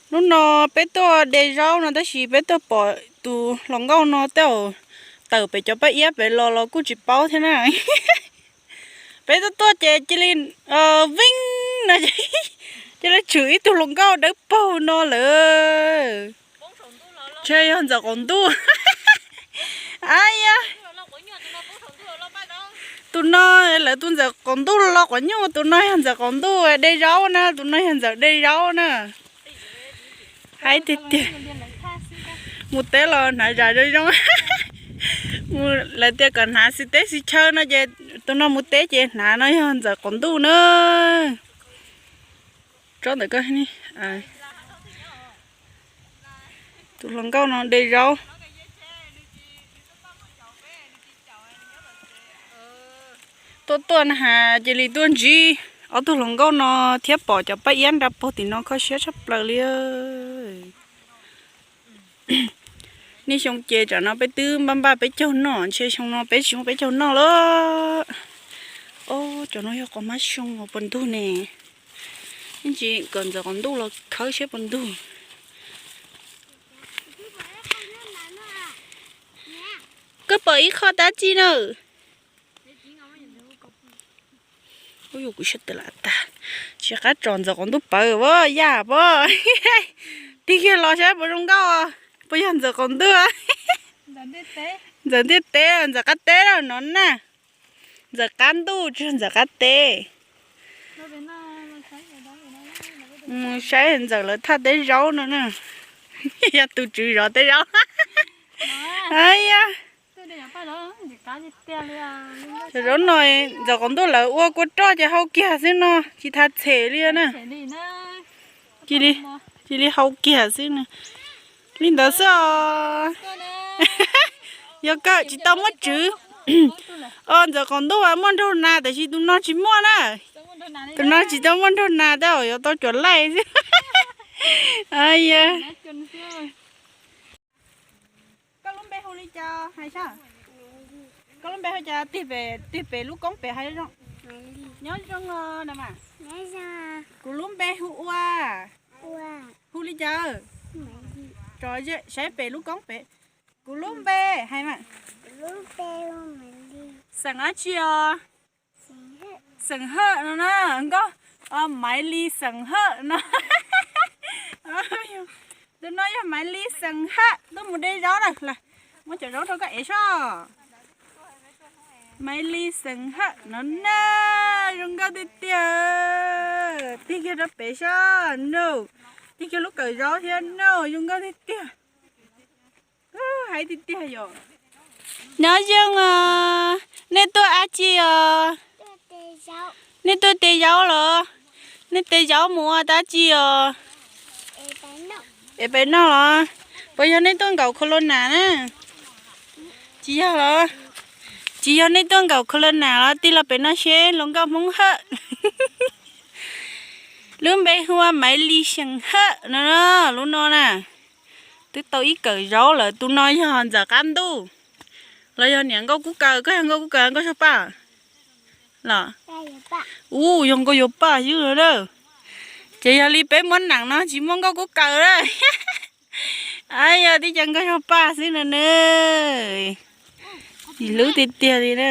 Hnub no peb tuaj de zaub no tab sis peb tuaj pom tus hluas nkauj no tej zaum tawm pem cov paj iab pem los los kuj tsis paub thiab na. Peb tuaj tuaj ces cia li veeb no, cia li tshwm ib tug hluas nkauj dawb paug no lawm. Ntshe yog ntxawm qaum ntuj. Aya, tus no lawv tus ntxawm qaum ntuj los quav nyuj, tus no yog ntxawm qaum ntuj de zaub na, tus no yog ntxawm de zaub na. Haib tiag tiag. Mus teb los hnav zam zoo zoo. Lawv tias kom hnav xis teb xis chaw no ces tus no mus teb ces hnav no yog ntxawm qaum ntuj na. Tsob ntawm ko, tus hluas nkauj no de zaub. Tuaj tuaj na has cia li tuaj ntsib ob tug hluas nkauj no thiab pom cov paj iab nra paug tim no kho siab tshaj plaws li. Niaj xyoo ces tsam no peb twb npaj npaj peb caug noj, ntshe xyoo no peb tsis muaj peb caug noj lawm. Ob, cov no yog qos mab xyoo uas puas ntug ne. Ib ntsis kom ntxawm qaum ntuj los khawb saib puas ntug. Koj pom ib qho dab tsi na? Kuv sab tawm lam tag, tsis qab tsom ntxawm qaum ntuj pawv a, yaj pob. Tig kiag los saib puas zoo nkauj, puas yog ntxawm qaum ntuj? Ntxawm ntiaj teb, ntxawm qab teb no na. Ntxawm qab ntuj tsis yog ntxawm qab teb. Mus saib ntxawm lawv thaj teb zaub no na. Yog tus tswv zov teb zaub. Aya, zaub no ntxawm qaum ntuj lawv ua kua roj ces hau kiag xwb no, tsis tas tshem li na. Cia li hau kiag xwb na. Li ntawd xwb os. Yog kawg tsis tau muab tswv. Ntxawm qaum ntuj muaj nraug nas tab sis tus no tsis muaj na. Tus no tsis tau muaj nraug nas tab sis yuav tau cuam laij xwb. Koj lub npe hu li cas hais saib? Koj lub npe hu cas? Tig pem lub koob pem hais zoo. Nyob zoo os. Kuv lub npe hu ua. Hu li cas? Saib pem lub koob pem. Kuv lub npe hais mas. Xeem dab tsi os? Xeem Hawj no na. Nkauj, Maiv Lis Xeem Hawj no. Tus no yog Maiv Lis Xeem Hawj tuaj mus de zaub na. Muab cov zaub rau koj ev saib. Maiv Lis Xeem Hawj no na, zoo nkauj tiag tiag. Tig kiag rau pem saib no. Tig kiag lub kawm zaub thiab no, zoo nkauj tiag tiag. Haib tiag tiag yom. Nyob zoo os, nej tuaj dab tsi os? Nej tuaj de zaub los? Nej de zaub mus ua dab tsi os? Es pem no los? Puas yog nej tuaj nkaum corona na? Tsis yog los? Tsis yog nej tuaj nkaum corona los? Tig los pem no seb hluas nkauj Hmoob Hawj. Lub npe hu ua Maiv Lis Xeem Hawj no, lub no na. Twb tau ib kawm zaub lawm. Tus no yog ntxawm qab ntuj los yog niam nkauj kub kaws? Koj yog nkauj kub kaws, nkauj zog paj los? Ub, yog nkauj yuav paj xwb no na. Ces yog li peb muab nam no tsis muaj nkauj kub kaws na. Yog tib co nkauj zog paj xwb no na. Ib lub tiag tiag li na.